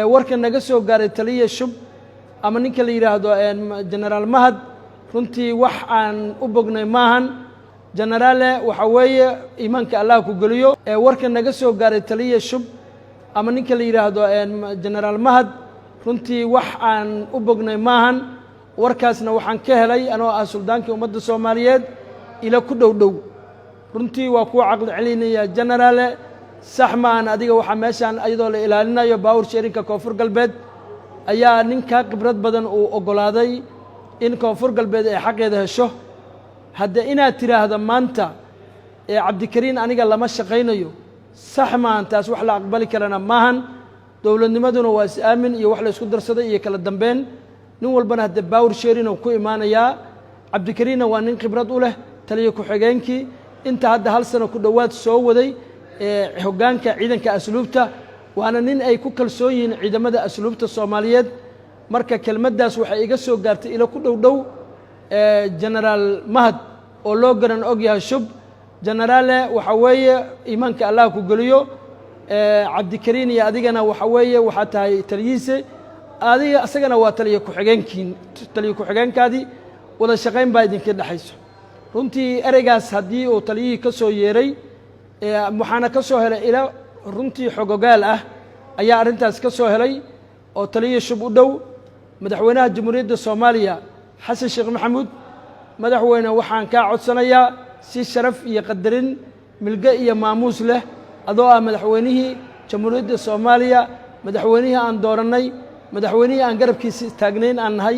Warka naga soo gaaray taliya Shub ama ninka la yidhaahdo Genaraal Mahad, runtii wax aan u bognay maahan. Genaraale, waxa weeye iimaanka Allah ku geliyo. Warka naga soo gaaray taliya Shub ama ninka la yidhaahdo Genaraal Mahad, runtii wax aan u bognay maahan. Warkaasna waxaan ka helay anoo ah suldaankii ummadda Soomaaliyeed ila ku dhow dhow. Runtii waa kuwa caqli celinaya. Genaraale, sax maahan. Adiga waxaa meeshaan ayadoo la ilaalinayo power sharingka Koonfur Galbeed ayaa ninkaa khibrad badan uu oggolaaday in Koonfur Galbeed ay xaqeeda hesho. Hadde inaad tidhaahdo maanta ee Cabdikariin aniga lama shaqaynayo, sax maahan. Taas wax la aqbali karana maahan. Dowladnimaduna waa is-aamin iyo wax la isku darsaday iyo kala dambeyn. Nin walbana hadde power sharing uu ku imaanayaa. Cabdikariinna waa nin khibrad u leh, taliyo ku-xigeenkii inta hadda hal sano ku dhowaad soo waday hoggaanka ciidanka asluubta, waana nin ay ku kalsoon yihiin ciidamada asluubta Soomaaliyeed. Marka kelmaddaas waxay iga soo gaartay ilo ku dhow dhow Genaraal Mahad oo loo garan og yahay Shub. Genaraale, waxa weeye iimaanka Allah ku geliyo. Cabdikariin iyo adigana waxa weeye waxaa tahay taliyihiise adiga, isagana waa taliyo ku-xigeenkiin, taliyo ku-xigeenkaadii. Wada shaqayn baa idinka dhexayso. Runtii ereygaas haddii uu taliyihii ka soo yeeray, waxaana ka soo helay ilo runtii xogogaal ah ayaa arrintaas ka soo helay oo taliya Shub u dhow. Madaxweynaha Jamhuuriyadda Soomaaliya Xasan Sheekh Maxamuud, madaxweyne, waxaan kaa codsanayaa si sharaf iyo qadarin, milge iyo maamuus leh, adoo ah madaxweynihii Jamhuuriyadda Soomaaliya, madaxweynihii aan doorannay, madaxweynihii aan garabkiisa taagnayn aan nahay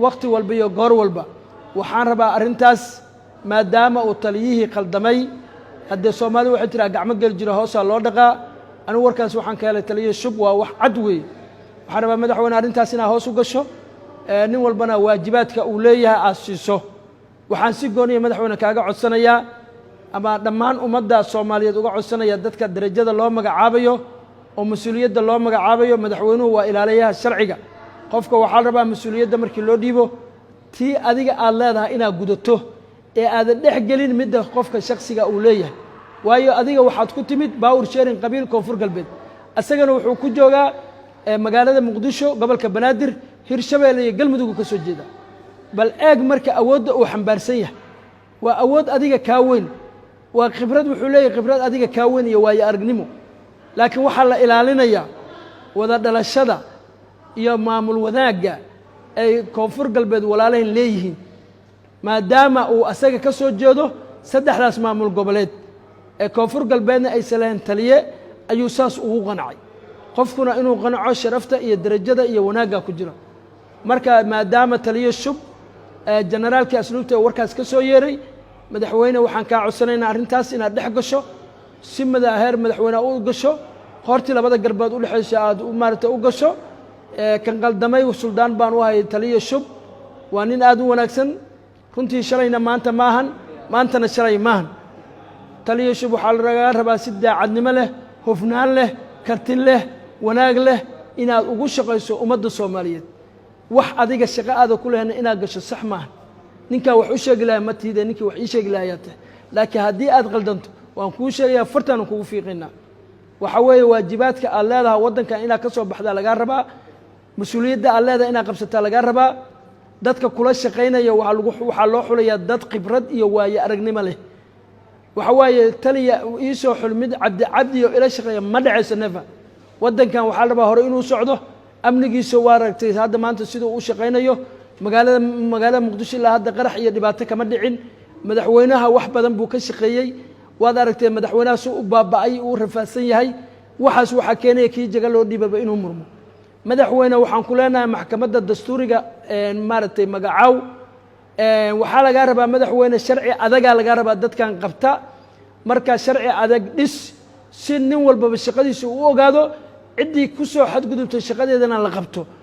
wakhti walba iyo goor walba, waxaan rabaa arrintaas maadaama uu taliyihii khaldamay. Haddee Soomaalida waxay tiraa gacmo geli jiro hoosaa loo dhaqaa. Anigu warkaas waxaan ka helay taliya Shub, waa wax cad weeye. Waxaan rabaa, madaxweyne, arrintaas inaad hoos u gasho, nin walbana waajibaadka uu leeyahay aad siiso. Waxaan si gooniya, madaxweyne, kaaga codsanayaa ama dhammaan ummadda Soomaaliyeed uga codsanaya dadka derajada loo magacaabayo oo mas-uuliyadda loo magacaabayo, madaxweynuhu waa ilaaliyaha sharciga. Qofka waxaa la rabaa mas-uuliyadda markii loo dhiibo tii adiga aad leedahay inaad gudato ee aadan dhex gelin midda qofka shaksiga uu leeyahay. Waayo, adiga waxaad ku timid power sharing qabiil Koonfur Galbeed, isagana wuxuu ku joogaa magaalada Muqdisho, gobolka Banaadir, Hirshabeelle iyo Galmudug ka soo jeeda. Bal eeg marka awoodda uu xambaarsan yahay, waa awood adiga kaa weyn, waa khibrad, wuxuu leeyahay khibrad adiga kaa weyn iyo waayo aragnimo. Laakiin waxaa la ilaalinayaa wada dhalashada iyo maamul wanaagga ay Koonfur Galbeed walaalahin leeyihiin. Maadaama uu asaga ka soo jeedo saddexdaas maamul goboleed ee Koonfur Galbeedna aysan lahayn taliye, ayuu saas ugu qancay. Qofkuna inuu qanco sharafta iyo derajada iyo wanaagga ku jira. Marka maadaama taliyo Shub, generaalkii asluubta, ee warkaas ka soo yeeray, madaxweyne, waxaan kaa codsanaynaa arrintaas inaad dhex gasho, si mada heer madaxweyne u gasho, qoortii labada garbood u dhexayso aad maaragtay u gasho. Kan qaldamay suldaan baan u hayay. Taliya Shub waa nin aad u wanaagsan runtii. Shalayna maanta maahan, maantana shalay maahan. Taliya Shub waxaa lagaa rabaa si daacadnimo leh, hufnaan leh, kartin leh, wanaag leh inaad ugu shaqayso ummadda Soomaaliyeed. Wax adiga shaqo aada ku lehna inaad gasho sax maaha. Ninkaa wax u sheegi lahaa ma tiide, ninkii wax ii sheegi laha ayaa tahay. Laakiin haddii aad qaldanto, waan kuu sheegayaa, fartaanu kugu fiiqaynaa. Waxa weeye waajibaadka aad leedahay waddankan inaad ka soo baxdaa lagaa rabaa, mas-uuliyadda aad leedahay inaad qabsataa lagaa rabaa. Dadka kula shaqaynaya waxaa loo xulayaa dad khibrad iyo waayo aragnimo leh. Waxa waaye taliya iisoo xul mid Cabdi Cabdi oo ila shaqeeya ma dhacayso, never. Waddankan waxaa la rabaa hore inuu socdo. Amnigiisa waa aragtay hadda maanta siduu u shaqaynayo. Magaalada Muqdisho ilaa hadda qarax iyo dhibaato kama dhicin. Madaxweynaha wax badan buu ka shaqeeyey. Waad aragtee madaxweynaha su u baaba'ay, uu rafaadsan yahay. Waxaas waxaa keenaya kii jaga loo dhiibaba inuu murmo. Madaxweyne, waxaan ku leenahay maxkamadda dastuuriga maaragtay magacaaw. Waxaa lagaa rabaa, madaxweyne, sharci adagaa lagaa rabaa dadkan qabta. Marka sharci adag dhis si nin walbaba shaqadiisa u ogaado, ciddii ku soo xadgudubtay shaqadeedana la qabto.